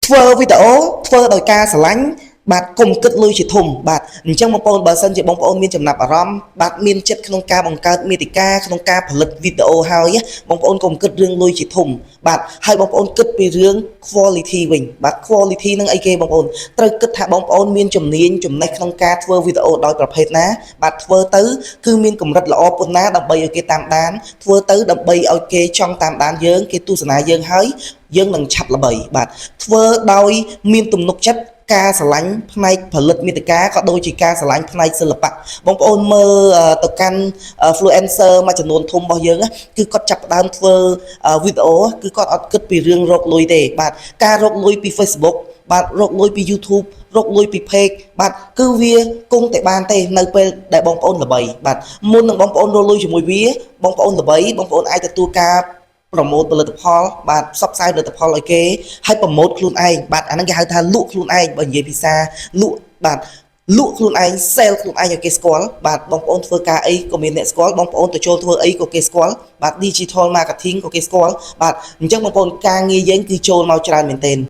ធ្វើវីដេអូធ្វើដោយការស្រឡាញ់បាទកុំគិតលុយជាធំបាទអញ្ចឹងបងប្អូនបើសិនជាបងប្អូនមានចំណាប់អារម្មណ៍បាទមានចិត្តក្នុងការបង្កើតមាតិកាក្នុងការផលិតវីដេអូហើយបងប្អូនកុំគិតរឿងលុយជាធំបាទហើយបងប្អូនគិតពីរឿង quality វិញបាទ quality នឹងអីគេបងប្អូនត្រូវគិតថាបងប្អូនមានជំនាញចំណេះក្នុងការធ្វើវីដេអូដោយប្រភេទណាបាទធ្វើទៅគឺមានកម្រិតល្អប៉ុណ្ណាដើម្បីឲ្យគេតាមដានធ្វើទៅដើម្បីឲ្យគេចង់តាមដានយើងគេទស្សនាយើងហើយយើងនឹងឆាប់ល្បីបាទធ្វើដោយមានទំនុកចិត្តការស្រឡាញ់ផ្នែកផលិតមាតិកាក៏ដូចជាការស្រឡាញ់ផ្នែកសិល្បៈបងប្អូនមើលទៅកាន់ influencer មួយចំនួនធំរបស់យើងគឺគាត់ចាប់ផ្ដើមធ្វើវីដេអូគឺគាត់អត់គិតពីរឿងរកលុយទេបាទការរកលុយពី Facebook បាទរកលុយពី YouTube រកលុយពី page បាទគឺវាគង់តែបានទេនៅពេលដែលបងប្អូនល្បីបាទមុននឹងបងប្អូនរកលុយជាមួយវាបងប្អូនល្បីបងប្អូនអាចទទួលការ promote ផលិតផលបាទផ្សព្វផ្សាយផលិតផលឲ្យគេហើយ promote ខ្លួនឯងបាទអាហ្នឹងគេហៅថាលក់ខ្លួនឯងបើនិយាយភាសាលក់បាទលក់ខ្លួនឯង sell ខ្លួនឯងឲ្យគេស្គាល់បាទបងប្អូនធ្វើការអីក៏មានអ្នកស្គាល់បងប្អូនទៅចូលធ្វើអីក៏គេស្គាល់បាទ digital marketing ក៏គេស្គាល់បាទអញ្ចឹងបងប្អូនការងារយើងគឺចូលមកច្រើនមែនទែន។